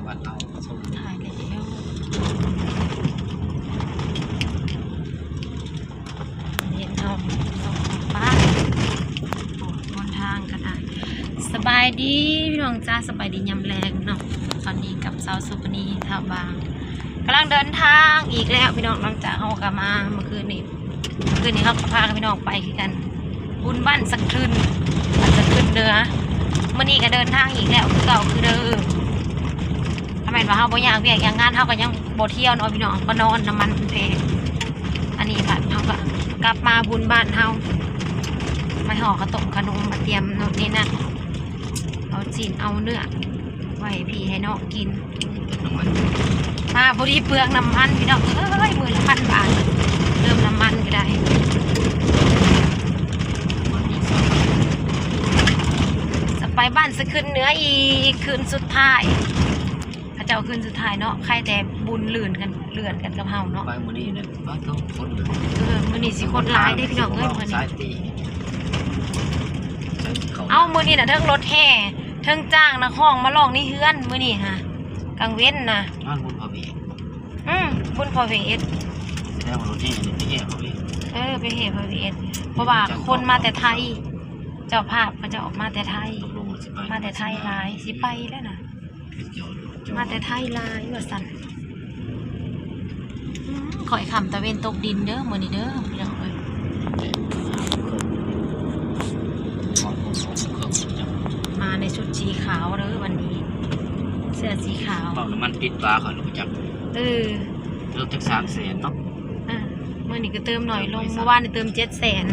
ວັດເຮົາຊົມ ຖ່າຍແລ້ວ ເຫັນເຮົາ ເຮົາໄປ ໂອ້ ຫົນທາງກໍໄດ້. ສະບາຍດີພີ່ນ້ອງຈ້າ ສະບາຍດີຍາມແລງເນາະ. ຕອນນີ້ກັບສາວສຸປະນີ ທ່າບາງ ກຳລັງເດີນທາງອີກແລ້ວພີ່ນ້ອງ. ຫຼັງຈາກເຮົາກໍມາເມື່ອຄືນນີ້ ຄືນນີ້ເຮົາກໍພາກັບພີ່ນ້ອງໄປຄືກັນ ບຸນບ້ານສະຄຶນ ບ້ານສະຄຶນເໜືອ. ມື້ນີ້ກໍເດີນທາງອີກແລ້ວຄືເກົ່າຄືເດີມ. ຖ້າແມ່ນວ່າເຮົາບໍ່ຢາກວຽກຢາກງານ ເຮົາກໍຍັງບໍ່ທ່ຽວເນາະພີ່ນ້ອງ ກໍນອນ ນ້ຳມັນມັນແພງ. ອັນນີ້ບັດເຮົາກໍກັບມາບຸນບ້ານເຮົາ ໄປຫໍ່ເຂົ້າຕົ້ມຂະໜົມ ມາຕຽມໂນ່ນນີ້ນັ້ນ ເອົາຊີ້ນເອົາເນື້ອ ໄວ້ໃຫ້ພີ່ໃຫ້ນ້ອງກິນ. ມາພໍດີເປືອງນ້ຳມັນພີ່ນ້ອງເອີຍ ມື້ລະພັນບາດ ເຕີມນ້ຳມັນກໍໄດ້. ຈະໄປບ້ານສະຄຶນເໜືອອີກຄືນສຸດທ້າຍ ເຂົາເຈົ້າຄືນສຸດທ້າຍເນາະ. ໃຄແຕ່ບຸນເລື່ອນກັນ ເລື່ອນກັນກັບເຮົາເນາະ. ໄປມື້ນີ້ນະ ປາດໂທ້ ຄົນ ເອີ ມື້ນີ້ຊິຄົນຫຼາຍເດ້ພີ່ນ້ອງເອີຍ ມື້ນີ້. ເອົ້າ ມື້ນີ້ນະ ເທິງລົດແຫ່ ເທິງຈ້າງນັກຮ້ອງມາຮ້ອງໃນເຮືອນມື້ນີ້ຫະ ກາງເວັນນະ. ງານບຸນພະເວດ ອືມ ບຸນພະເວດ. ສະແດງວ່າລົດແຫ່ນີ້ໄປແຫ່ພະເວດ. ເອີ ໄປແຫ່ພະເວດ ເພາະວ່າຄົນມາແຕ່ໄທ ເຈົ້າພາບເຂົາເຈົ້າອອກມາແຕ່ໄທ ມາແຕ່ໄທຫຼາຍ ຊິໄປແລ້ວນະ. ມາແຕ່ໄທຫຼາຍວ່າຊັ້ນ. ອືມ ຂ້ອຍຄ່ຳຕາເວັນຕົກດິນເດີມື້ນີ້ເດີພີ່ນ້ອງເອີຍ. ມາໃນຊຸດສີຂາວເດີວັນນີ້ ເສື້ອສີຂາວ. ເວົ້ານ້ຳມັນຕິດບາເຂົາຮູ້ຈັກ. ເອີ ເຕີມຈັກສາມແສນເນາະ. ອ່າ ມື້ນີ້ກໍເຕີມໜ້ອຍລົງ ເມື່ອວານນີ້ເຕີມເຈັດແສນ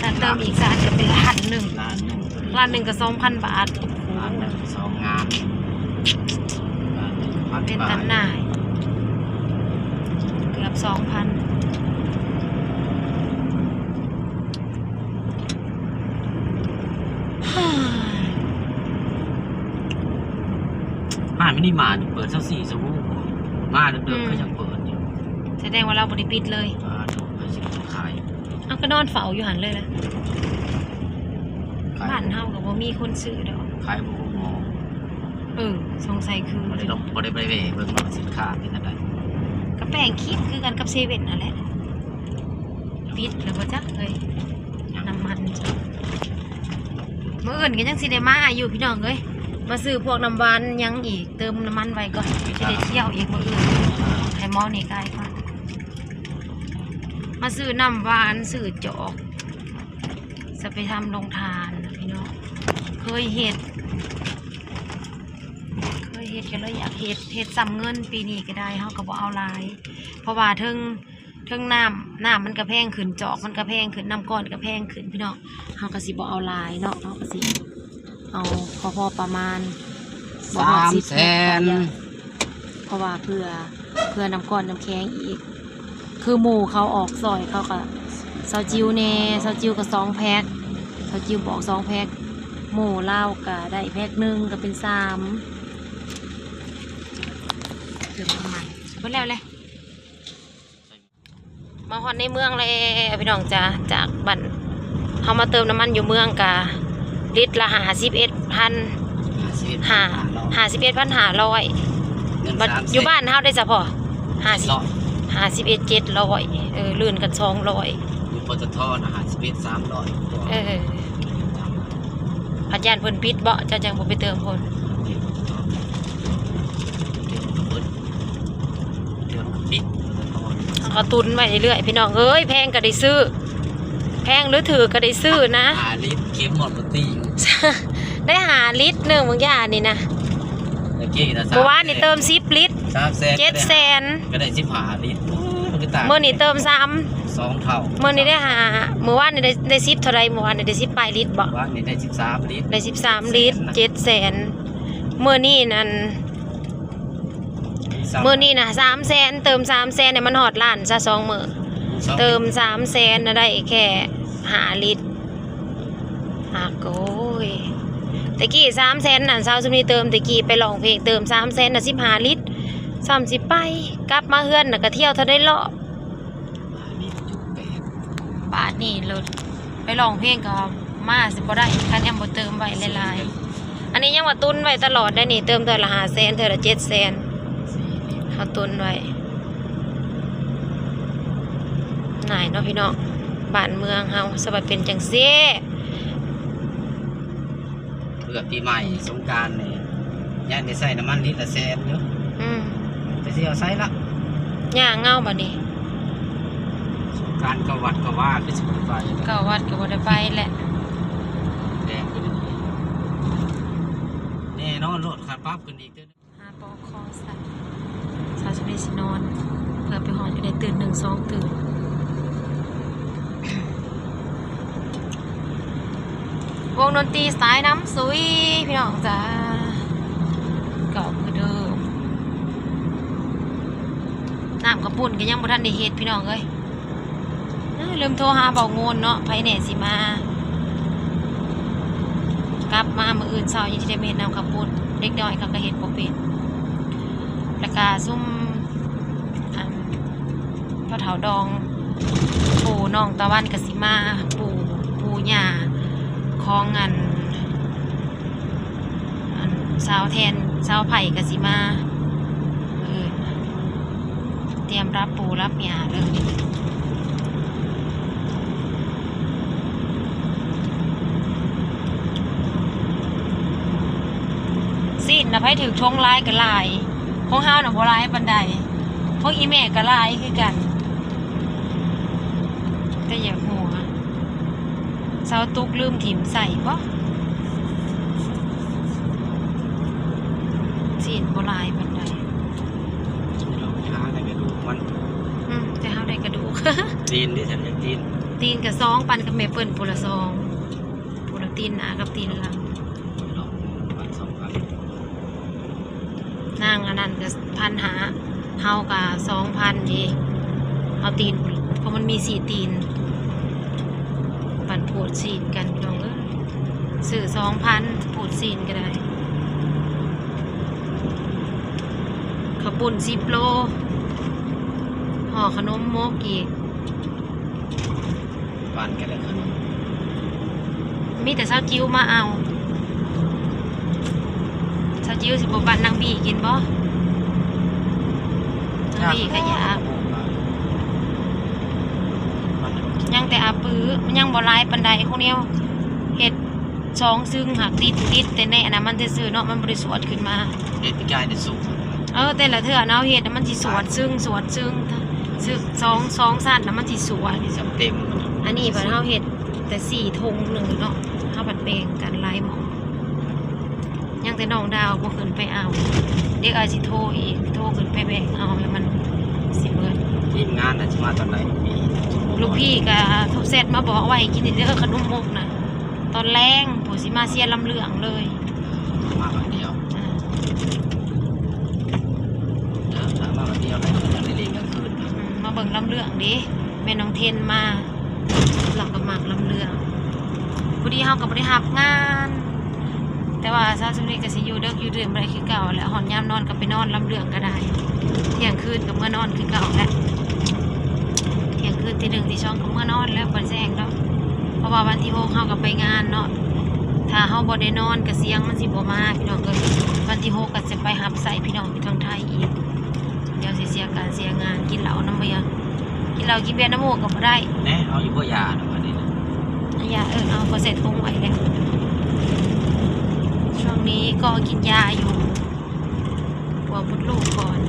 ຖ້າເຕີມອີກກໍອາດຈະເປັນລ້ານໜຶ່ງ ລ້ານໜຶ່ງ ລ້ານໜຶ່ງກໍສອງພັນບາດ. ໂອ້ໂຫ ລ້ານໜຶ່ງສອງງານ ລ້ານໜຶ່ງພັນ ເປັນຕາໜ່າຍ ເກືອບສອງພັນ. ຮ້ານມິນິມາດເປີດຊາວສີ່ຊົ່ວໂມງ ມາເດີກໆ ອືມ ກໍຍັງເປີດຢູ່. ສະແດງວ່າລາວບໍ່ໄດ້ປິດເລີຍ. ອ່າ ໂດ ໄປຊິຂາຍ ເອົາ ກໍນອນເຝົ້າຢູ່ຫັ້ນເລີຍລະ. ຂາຍ ບ້ານເຮົາກໍບໍ່ມີຄົນຊື້ດອກ ຂາຍບໍ່ຮູ້ໝໍ. ເອີ ສົງໄສຄື ບໍ່ໄດ້ ບໍ່ໄດ້ໄປແວ່ເບິ່ງວ່າສິນຄ້າເປັນອັນໃດ. ກໍແປງຄີມຄືກັນກັບເຊເວັ່ນຫັ້ນແຫຼະ. ປິດແລ້ວບໍ່ຈັກເອີຍ ຍັງ ນ້ຳມັນ. ມື້ອື່ນກໍຍັງຊິໄດ້ມາຢູ່ພີ່ນ້ອງເອີຍ ມາຊື້ພວກນ້ຳຫວານຫຍັງອີກ ເຕີມນ້ຳມັນໄວ້ກ່ອນ ຊິໄດ້ທ່ຽວອີກມື້ອື່ນ. ໃຫ້ໝໍນີ້ກາຍກ່ອນ ມາຊື້ນ້ຳຫວານ ຊື້ຈອກ ຈະໄປທຳໂຮງທານພີ່ນ້ອງ. ເຄີຍເຮັດ ເຄີຍເຮັດກໍເລີຍຢາກເຮັດ ເຮັດຊ່ຳເງິນ. ປີນີ້ກໍໄດ້ ເຮົາກໍບໍ່ເອົາຫຼາຍ ເພາະວ່າເທິງ ເທິງນ້ຳ ນ້ຳມັນກໍແພງຂຶ້ນ ຈອກມັນກໍແພງຂຶ້ນ ນ້ຳກ້ອນກໍແພງຂຶ້ນພີ່ນ້ອງ. ເຮົາກໍຊິບໍ່ເອົາຫຼາຍເນາະ ເຮົາກໍຊິເອົາພໍໆປະມານ ບໍ່ຮອດສິບແມັດ ສາມແສນ ເພາະວ່າເພື່ອ ເພື່ອນ້ຳກ້ອນນ້ຳແຂງອີກ. ຄືໝູ່ເຂົາອອກຊ່ອຍ ເຂົາກໍ ສາວຈິວແດ່ ສາວຈິວກໍສອງແພັກ ສາວຈິວບອກສອງແພັກ ໝູ່ລາວກໍໄດ້ແພັກໜຶ່ງ ກໍເປັນສາມ. ເຕີມນ້ຳມັນ ເບິດແລ້ວແຫຼະ. ມາຮອດໃນເມືອງແລ້ວພີ່ນ້ອງຈ້າ ຈາກບ້ານເຮົາມາເຕີມນ້ຳມັນຢູ່ເມືອງກະລິດລະຫ້າສິບເອັດພັນ ຫ້າສິບເອັດພັນຫ້າຮ້ອຍ ຫ້າສິບເອັດພັນຫ້າຮ້ອຍ. ບັດຢູ່ບ້ານເຮົາໄດ້ສະພໍ້ ຫ້າສິບ ຫ້າສິບເອັດ ເຈັດຮ້ອຍ. ເອີ ລື່ນກັນສອງຮ້ອຍ ຢູ່ ປຕທ ນະ ຫ້າສິບເອັດ ສາມຮ້ອຍ. ເອີ ພັດຢ້ານເພິ່ນປິດເບາະ ເຈົ້າຈັ່ງບໍ່ໄປເຕີມພຸ້ນ. ເຮົາກໍຕຸນໄວ້ເລື້ອຍໆ ພີ່ນ້ອງເອີຍ ແພງກໍໄດ້ຊື້ ແພງຫຼືຖືກກໍໄດ້ຊື້ນະ. ຫ້າລິດ ເຂັມໝົດບໍ່ຕີ ໄດ້ຫ້າລິດໜຶ່ງບາງຢ່າງນີ້ນະ. ເມື່ອວານນີ້ເຕີມສິບລິດ ສາມແສນ ເຈັດແສນ ກໍໄດ້ສິບຫ້າລິດ. ໂອ້ຍ ມັນຄືຕ່າງ ມື້ນີ້ເຕີມສາມ ສອງເທົ່າ ມື້ນີ້ໄດ້ຫ້າ ມື້ວານນີ້ໄດ້ ໄດ້ສິບເທົ່າໃດ? ມື້ວານນີ້ໄດ້ສິບປາຍລິດເບາະ ວານນີ້ໄດ້ສິບສາມລິດ ໄດ້ສິບສາມລິດ ເຈັດແສນ. ມື້ນີ້ນັ້ນ ມື້ນີ້ນະ ສາມແສນ ເຕີມສາມແສນໃຫ້ມັນຮອດລ້ານຊະ ສອງມື້ ເຕີມສາມແສນນະ ໄດ້ແຄ່ຫ້າລິດ. ອາໂກຍ ແຕ່ກີ້ສາມແສນນັ້ນ ສາວສຸມນີເຕີມ ແຕ່ກີ້ໄປຮ້ອງເພງ ເຕີມສາມແສນນະ ສິບຫ້າລິດ ສ່ຳຊິໄປ ກັບມາເຮືອນນະ ກະທ່ຽວເທົ່າໃດລອບ. ບາດນີ້ໂລດ ໄປຮ້ອງເພງກໍມາຊິບໍ່ໄດ້ ຄັນຍັງບໍ່ເຕີມໄວ້ຫຼາຍໆ. ອັນນີ້ຍັງວ່າຕຸນໄວ້ຕະຫຼອດໄດ໋ນີ້ ເຕີມເທື່ອລະຫ້າແສນ ເທື່ອລະເຈັດແສນ ເຮົາຕຸນໄວ້. ງ່າຍເນາະພີ່ນ້ອງ ບ້ານເມືອງເຮົາສະບາດເປັນຈັ່ງຊີ້. ເພື່ອປີໃໝ່ສົງການນີ້ ຢ້ານໄດ້ໃຊ້ນ້ຳມັນລິດລະແສນຢູ່. ອືມ ແຕ່ຊິເອົາໃສລະ ຍ່າງເອົາບາດນີ້. ສົງການເຂົ້າວັດເຂົ້າວາຄືຊິບໍ່ໄດ້ໄປ ເຂົ້າວັດກໍບໍ່ໄດ້ໄປແຫຼະ ແພງຂຶ້ນ. ແນ່ນອນໂລດ ຄັນປັບຂຶ້ນອີກເທື່ອໜຶ່ງ. ຫາປອກຄໍໃສ່ ຊາວສະເມຊິນອນ ເພື່ອໄປຮອດກໍໄດ້ຕື່ນໜຶ່ງສອງຕື່ນ. ວົງດົນຕີສາຍນ້ຳຊຸຍ ພີ່ນ້ອງຈ້າ ເກົ່າຄືເດີມ. ນ້ຳກະປຸ້ນກໍຍັງບໍ່ທັນໄດ້ເຮັດ ພີ່ນ້ອງເອີຍ. ເອີ ລືມໂທຫາເບົາໂງນເນາະ ໃຜແດ່ຊິມາ. ກັບມາມື້ອື່ນເຊົ້າຍັງຊິໄດ້ມາເຮັດນ້ຳເຂົ້າປຸ້ນ ເດັກນ້ອຍເຂົາກໍເຮັດບໍ່ເປັນ. ແລ້ວກະຊຸມ ອັນ ພໍ່ເຖົ້າດອງ ປູ່ນ້ອງຕາວັນກໍຊິມາ ປູ່ ປູ່ຍ່າຂອງ ອັນ ອັນ ສາວແທນ ສາວໄຜ່ກໍຊິມາ. ເອີ ຕຽມຮັບປູ່ຮັບຍ່າເດີ. ຊີ້ນນະ ໃຜຖືກຖົງຫຼາຍກໍຫຼາຍ ຂອງເຮົານະບໍ່ຫຼາຍປານໃດ ຂອງອີ່ແມ່ກໍຫຼາຍຄືກັນ ແຕ່ຢ່າຫົວ. ເສົາຕຸກລືມຖິ້ມໃສ່ບໍ? ຊີ້ນບໍ່ຫຼາຍປານໃດ. ຫາແຕ່ກະດູກມັນ. ອືມ ແຕ່ເຮົາໄດ້ກະດູກ. ຕີນເດ້ ສັນຍາກຕີນ. ຕີນກະສອງ ປັນກັບແມ່ເພິ່ນຜູ້ລະສອງ ຜູ້ລະຕີນໜ້າກັບຕີນຫຼັງ. ນາງອັນນັ້ນກໍພັນຫ້າ ເຮົາກໍສອງພັນເດ ເຮົາຕີນ ເພາະມັນມີສີ່ຕີນ ປັນພູດຊີ້ນກັນ ພີ່ນ້ອງເອີຍ. ຊື້ສອງພັນ ພູດຊີ້ນກໍໄດ້ ເຂົ້າປຸ້ນສິບໂລ ຫໍ່ຂະໜົມໝົກອີກ. ປັນກັນແລ້ວເນາະ ມີແຕ່ສາວຈິ້ວມາເອົາ. ສາວຈິ້ວຊິບໍ່ປັນນາງບີກິນບໍ? ນາງບີກໍຢາກ ຍັງແຕ່ອາປື ມັນຍັງບໍ່ຫຼາຍປານໃດ. ຄົງແນວເຮັດສອງຊຶງຫາກຕິດ ຕິດແຕ່ໃນອັນນັ້ນມັນຊື່ໆເນາະ ມັນບໍ່ໄດ້ສວດຂຶ້ນມາ. ເຮັດປີກາຍໄດ້ສຸກ. ເອີ ແຕ່ລະເທື່ອເນາະ ເຮົາເຮັດມັນຊິສວດຊຶງ ສວດຊຶງ ຊຶງສອງ ສອງຊັ້ນນະ ມັນຊິສວດ. ອັນນີ້ບັດເຮົາເຮັດແຕ່ສີ່ຖົງໜຶ່ງເນາະ ເຮົາບັດແບ່ງກັນຫຼາຍໝ່ອງ. ຍັງແຕ່ນ້ອງດາວບໍ່ຂຶ້ນໄປເອົາ ເດກອາຍຊິໂທອີກ ໂທຂຶ້ນໄປແບ່ງເອົາໃຫ້ມັນຊິເບິດ. ທີມງານນະຊິມາຕອນໃດ? ລູກພີ່ກໍໂທແຊັດມາບອກວ່າໃຫ້ກິນເດີ ຂະໜົມມົກນະ ຕອນແລງ ຜູ້ຊິມາເຊຍລຳເລື່ອງເລີຍ. ມາບາດດຽວ ເອີ ຖ້າມາບາດດຽວແລ້ວກໍຢາກໄດ້ຫຼິ້ນກາງຄືນ. ອືມ ມາເບິ່ງລຳເລື່ອງເດ້ ແມ່ນ້ອງເທນມາ ລາວກໍມັກລຳເລື່ອງ. ພໍດີເຮົາກໍບໍ່ໄດ້ຮັບງານ ແຕ່ວ່າຊາວຊຸມນີ້ກໍຊິຢູ່ເດິກຢູ່ດື່ນບໍ່ໄດ້ຄືເກົ່າແຫຼະ ຮອດຍາມນອນກໍໄປນອນ ລຳເລື່ອງກໍໄດ້ ທ່ຽງຄືນກໍເມືອນອນຄືເກົ່າແຫຼະ. ທ່ຽງຄືນທີໜຶ່ງທີສອງກໍເມືອນອນແລ້ວ ບໍ່ແຊງດອກ ເພາະວ່າວັນທີຫົກເຮົາກໍໄປງານເນາະ. ຖ້າເຮົາບໍ່ໄດ້ນອນກໍສຽງມັນຊິບໍ່ມາ ພີ່ນ້ອງເອີຍ. ວັນທີຫົກກໍຈະໄປຮັບໃຊ້ພີ່ນ້ອງຢູ່ທາງໄທອີກ ດຽວຊິເສຍການເສຍງານ. ກິນເຫຼົ້ານຳເບຍ ກິນເຫຼົ້າກິນເບຍນຳໝູ່ກໍບໍ່ໄດ້. ແນ່ ເອົາຢູ່ບໍ່ຢານຳອັນນີ້ນະ? ອາ ຢາ ເອີ ເອົາ ເຂົາໃສ່ຖົງໄວ້ແລ້ວ. ຊ່ວງນີ້ກໍກິນຢາຢູ່ ປົວມົດລູກກ່ອນ.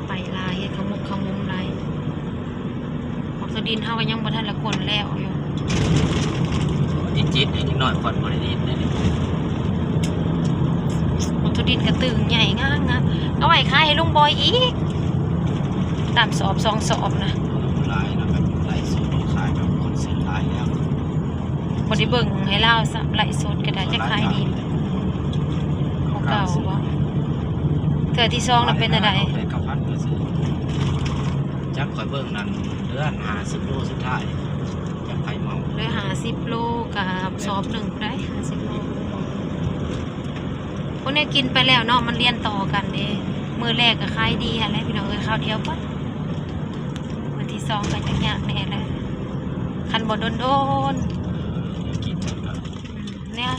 ໄປຫຼາຍ ເຮັດຂະໝົກຂະໝົມຫຼາຍ. ໝາກຖົ່ວດິນເຮົາກໍຍັງບໍ່ທັນລະກົນແລ້ວຢູ່. ຕິດຈິດໃຫ້ເດັກນ້ອຍກ່ອນ ບໍ່ໄດ້ດິນເດ້. ໝາກຖົ່ວດິນກະຕຶງໃຫຍ່ງາມໆ ເອົາໄວ້ຂາຍໃຫ້ລຸງບອຍອີກ ຕາມສອບສອງສອບນະ. ຫຼາຍນະ ໄລຟ໌ສົດຂາຍກັບຄົນຊື້ຫຼາຍແລ້ວ. ບໍ່ໄດ້ເບິ່ງໃຫ້ລາວຊ້ຳ ໄລຟ໌ສົດກໍໄດ້ ຈັກຂາຍດີກວ່າເກົ່າບໍ່? ເທື່ອທີສອງນະເປັນແນວໃດ? ຈັກ ຂ້ອຍເບິ່ງນັ້ນ ເຫຼືອຫ້າສິບໂລສຸດທ້າຍ ຈັກໃຜເໝົາ. ເຫຼືອຫ້າສິບໂລກັບສອບໜຶ່ງໄດ້ ຫ້າສິບໂລ. ພວກນີ້ກິນໄປແລ້ວເນາະ ມັນລຽນຕໍ່ກັນເດ້. ມື້ແລກກໍຂາຍດີຫັ້ນແຫຼະ ພີ່ນ້ອງເອີຍ ຄາວດຽວປຶດ. ມື້ທີສອງກໍຈັກຍາກແດ່ແຫຼະ ຄັນບໍ່ໂດນໆ.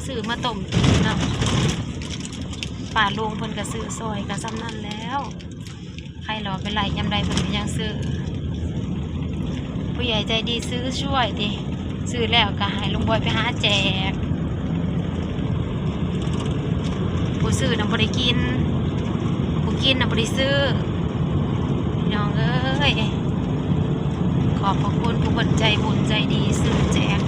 ຊື້ມາຕົ້ມເນາະ ປ້າລຸງເພິ່ນກໍຊື້ຊ່ອຍ ກໍສ່ຳນັ້ນແລ້ວ ໃຄລໍໄປໄລ່ຍາມໃດເພິ່ນກໍຍັງຊື້ ຜູ້ໃຫຍ່ໃຈດີຊື້ຊ່ອຍຕິ ຊື້ແລ້ວກໍໃຫ້ລຸງບອຍໄປຫາແຈກ ບໍ່ຊື້ນຳບໍ່ໄດ້ກິນ ບໍ່ກິນນຳບໍ່ໄດ້ຊື້ ພີ່ນ້ອງເອີຍ ຂອບພະຄຸນຜູ້ເພິ່ນໃຈບຸນໃຈດີຊື້ແຈກ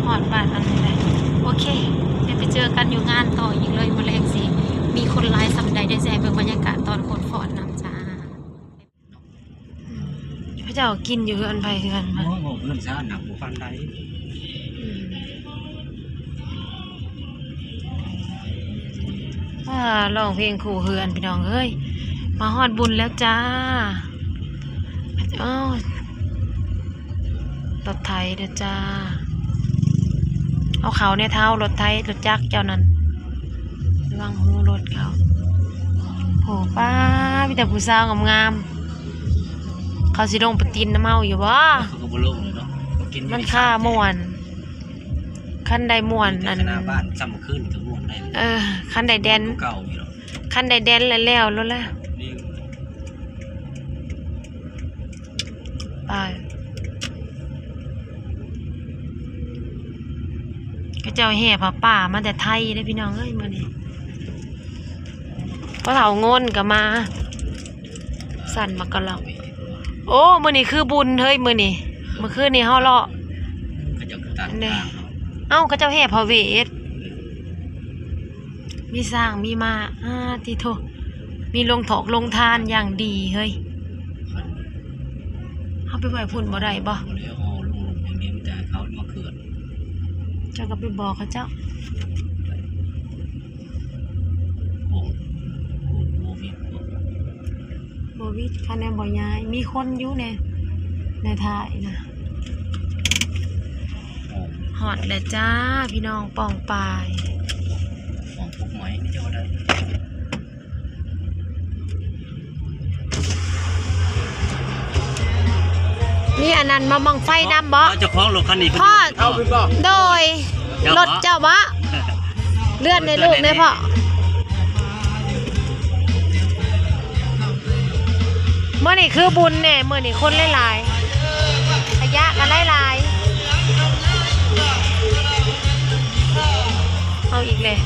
ຮອດບ້ານອັນນີ້ແຫຼະ ໂອເຄ ດຽວໄປເຈີກັນຢູ່ງານຕໍ່ອີກເລີຍ ມື້ແລງຊິມີຄົນຫຼາຍສ່ຳໃດ ດຽວຊິໃຫ້ເບິ່ງບັນຍາກາດຕອນຄົນຟ້ອນນຳຈ້າ. ເຂົາເຈົ້າກິນຢູ່ເຮືອນໃຜເຮືອນມັນ ໂອ້ຍ ເວົ້າເຮືອນຊານນະ ບໍ່ປານໃດ ອືມ ອ່າ ຮ້ອງເພງຄູ່ເຮືອນ ພີ່ນ້ອງເອີຍ ມາຮອດບຸນແລ້ວຈ້າ ອ້າວ ລົດໄຖເດີຈ້າ ເອົາເຂົ້າແດ່ເຖົ້າ ລົດໄຖ ລົດຈັກເຈົ້ານັ້ນ ລະວັງຮູລົດເຂົາ ໂອ້ ປ້າ ມີແຕ່ຜູ້ສາວງາມໆ ເຂົາຊິລົງໄປຕີນນຳເຮົາຢູ່ບໍ່? ເຂົາກໍບໍ່ລົງເລີຍເນາະ ມັນຄາມ່ວນ ຄັນໄດ້ມ່ວນ ອັນ ຄະນະບ້ານ ຊ່ຳຄືນກໍມ່ວນໄດ້ ເອີ ຄັນໄດ້ແດນ ເກົ່າຢູ່ດອກ ຄັນໄດ້ແດນແລ້ວ ແລ້ວໂລດລະ ນີ້ ໄປ ເຂົາເຈົ້າແຫ່ຜ້າປ່າມາແຕ່ໄທເດ້ ພີ່ນ້ອງເອີຍ ມື້ນີ້ ພໍ່ເຖົ້າໂງນກໍມາ ສັນໝາກກະລອງ ໂອ້ ມື້ນີ້ຄືບຸນເຮີ້ຍ ມື້ນີ້ ມື້ຄືນນີ້ເຮົາເລາະ ເຂົາເຈົ້າຄືຕັດທາງເນາະ ເອົ້າ ເຂົາເຈົ້າແຫ່ພະເວດ ມີຊ້າງມີມ້າ ອາ ຕິໂທ ມີໂລງຖອກໂລງທານຢ່າງດີເຮີ້ຍ ເຮົາໄປໄວ້ພຸ້ນບໍ່ໄດ້ບໍ່? ບໍ່ໄດ້ ເອົາລົງ ລົງຢ່າງດຽວ ມີແຕ່ເຂົາມາເຄື່ອນ ເຈົ້າກໍໄປບອກເຂົາເຈົ້າ ໂອ້ ໂອ້ ບໍ່ວິດບໍ່ ບໍ່ວິດ ຄັນແມ່ນບໍ່ຍ້າຍ ມີຄົນຢູ່ແດ່ ໃນທ້າຍນະ ຮອດແລ້ວຈ້າ ພີ່ນ້ອງປ້ອງປາຍ ຂອງພວກໄມ້ນີ້ເຈົ້າໄດ້ ມີອັນນັ້ນມາບັ້ງໄຟນຳບໍ່? ເຈົ້າຂອງລົດຄັນນີ້ ພໍ່ ເອົາໄປບໍ່? ໂດຍ ເຈົ້າບໍ່? ລົດເຈົ້າບໍ່? ເລື່ອນໃນລູກເດ້ພໍ່ ມື້ນີ້ຄືບຸນແດ່ ມື້ນີ້ຄົນຫຼາຍໆ ຂະຫຍະກໍຫຼາຍໆ ເອົາອີກແລ້ວ.